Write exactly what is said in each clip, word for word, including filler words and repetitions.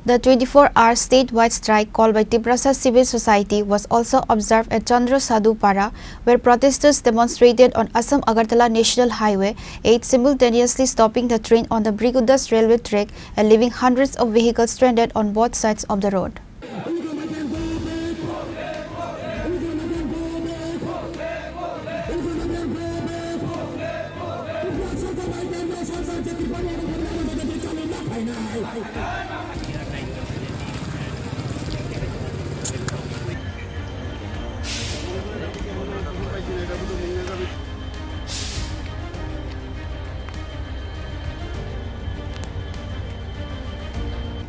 The twenty-four hour statewide strike called by Tiprasa Civil Society was also observed at Chandra Sadhu Para, where protesters demonstrated on Assam Agartala National Highway eight, simultaneously stopping the train on the Bhrigu Das railway track and leaving hundreds of vehicles stranded on both sides of the road.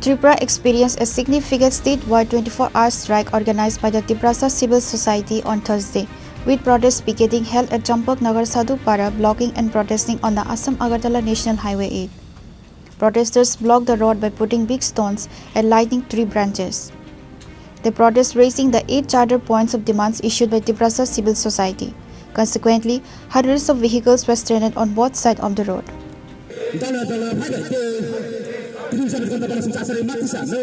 Tripura experienced a significant statewide twenty-four hour strike organized by the Tiprasa Civil Society on Thursday, with protests picketing held at Champak Nagar Sadhupara, blocking and protesting on the Assam Agartala National Highway eight. Protesters blocked the road by putting big stones and lighting tree branches. They protest raising the eight charter points of demands issued by Tiprasa Civil Society. Consequently, hundreds of vehicles were stranded on both sides of the road. Dala dala bhai bhai ke, three six ghonta bana sung chasari mati sa no.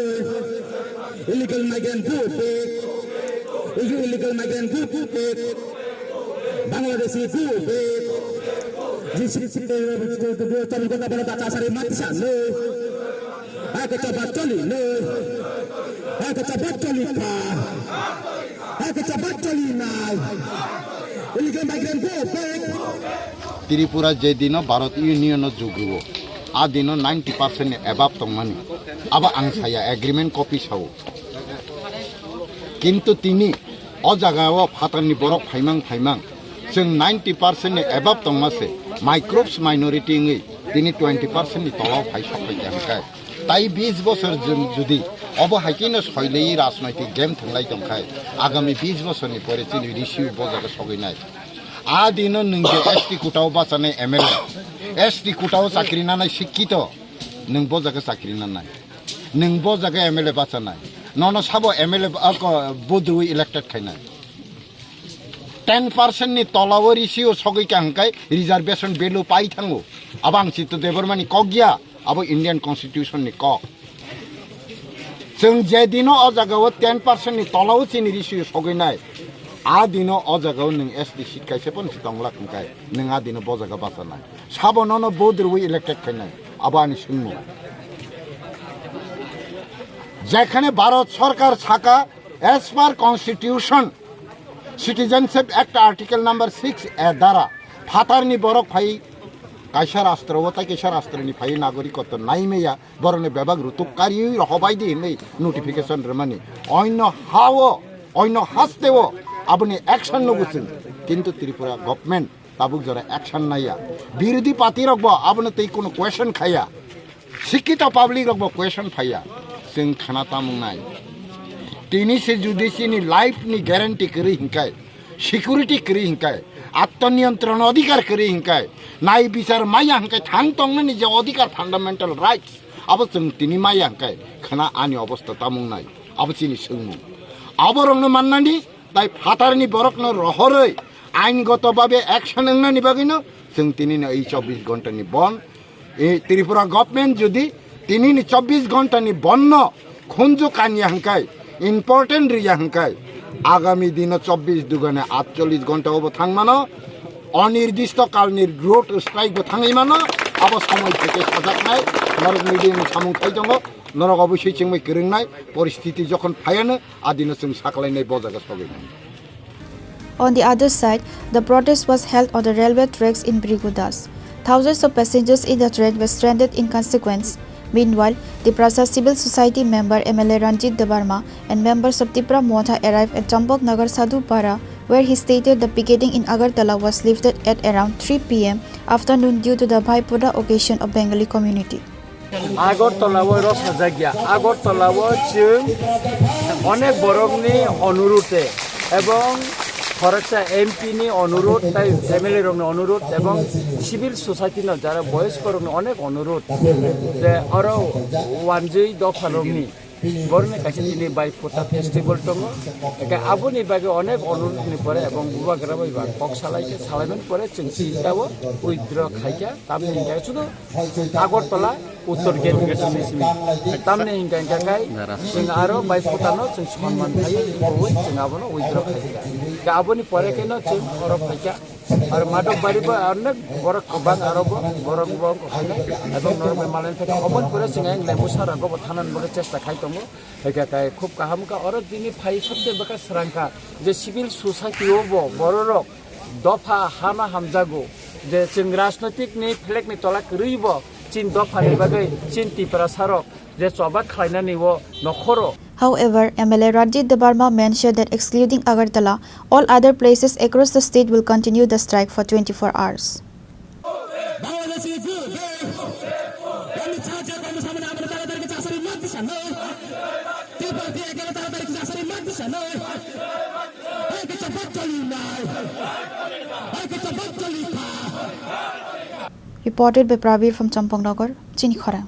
Illegal migrant go back. Illegal migrant go back. Bangladeshi go back. Ji six six ghonta bana chasari mati sa no. Hai ke choba choli no. Hai ke choba choli pa. Hai ke choba choli nai. Illegal migrant go back. Tripura je dino Bharat Union o jugruo, a dino ninety percent ni above tongmani. Abo ang saya agreement copy sao. Kintu tini o jaga o phatarni borok phaimang phaimang, chwng ninety percent ni above tongma se, microbes minority wngwi tini twenty percent ni tolao phai sok phaikha hwnkhe. Tai bis bosor jwng judi obo hai kheno soilei rajnoitik game thwnglai tongkhai, agami bis bosorni pore chini risiu bo jaga sogwi nai. A dino nwng je S T kotao bachanai M L A, S T kotao chakri nanai sikkito, nwng bo jaga chakri nanai, nwng bo jaga M L A bachanai, nono sabo M L A ba-, ko, budui elected khainai. Ten percent ni tolao risiu sogwi ka hwnkhe reservation value pai thango. Abo ang Chitto Debbarmani kok ya, abo Indian Constitution ni kok. Chwng je dino o jaga o ten percent ni tolao chini risiu sogwi nai, a dino o jaga o nwng S T seat kaisa pono si tonglak hwnkhe nwng a dino bo jaga bachanai. Sabo nono vote rwi elected khainai, abo ani swngmung. Jekhane Bharat Sarkar saka, as per Constitution, Citizenship Act Article number six A dara phatarni borok phai kaisa rastro o tai kaisa rastroni phai nagorikotto naimaya, borokni bebak rutuk kariui rohobai di hinwi notification rwmani. Oino hao, oino hasteo aboni action nugo chwng. Kintu Tripura government tabuk jora action naiya. Birodhi party rokbo abono tei kono question khaya. Sikkito public rokbo question phaiya. Chwng khana tamung nai. Tini se judi chini life ni guarantee kwrwi hinkai, security kwrwi hinkai, atmaniyontron odhikar kwrwi hinkai, nai bichar maya hinkai, thang tongnani je odhikar, fundamental rights, abo chwng tini maya hinkai, khana ani obostha tamung nai, abo chini swngmung. Aborokno mannani, tai phatarni borokno rohorwi, aingoto babe action wngnani bagwino chwng tinino ei chobbish ghontani bon, e, Tripura government jodi tinini chobbish ghontani bonno khunju kanya hinkai, important riya hinkai, agami dino chobbish dugane atchollish ghonta obo thangmano, onirdisto kalni road strike bo thangwi mano, abo somoi theke sajaknai, norok media ni samung khai tongo, norok obosoi chengbai kwrwngnai, poristiti jokhon phaiano, adino chwng saklainai bo jaga sogwi mano. On the other side, the protest was held on the railway tracks in Bhrigudas. Thousands of passengers in the train were stranded in consequence. Meanwhile, Tiprasa Civil Society member M L A Ranjit Debbarma and members of Tipra Motha arrived at Champak Nagar Sadhupara, where he stated the picketing in Agartala was lifted at around three P M afternoon due to the Bhai Phuta occasion of Bengali community. Agartala o rw sajak ya. Agartala o chwng onek borokni onurute ebong khoroksa M P ni onurut tai M L A rokni onurut ebong civil society no jara boyoskorokni onek onurut je oro wanjwi dopharokni borokni kaisa tini Bhai Phuta festival tongo. Eke aboni bagwi onek onurutni pore ebong bubagra bai ba kok salai khe salaimani pore chwng chintao withdraw khaikha. Tamni hwnkhe sudu Agartala Uttor gate gate simi simi. Tamni hingka hingka kai, chwng aro bai putano chwng sonman khai, oi chwng abono withdraw khai. Ka aboni pore khe no chwng oro phaikha. Ar madok bari ba onek borok kwbang aro bo, borok bo khaina. Ebong norok bai malen phaikha. Oboni pore chwng ang lembu sara go bo thanan bo chesta khai tongo. Hingka kai khub kaham ka oro tini phai sabse baka srangkha. Je civil society o bo bororok dopha hama hamjago. Je chwng rajnoitik ni flag ni tola kwrwi bo chin dopha ni bagwi chin Tiprasa rok je choba khlainani o nokhoro. However, M L A Rajit Debbarma mentioned that excluding Agartala, all other places across the state will continue the strike for twenty-four hours. Reported by Pravir from Champangnagar, Chini Khorang.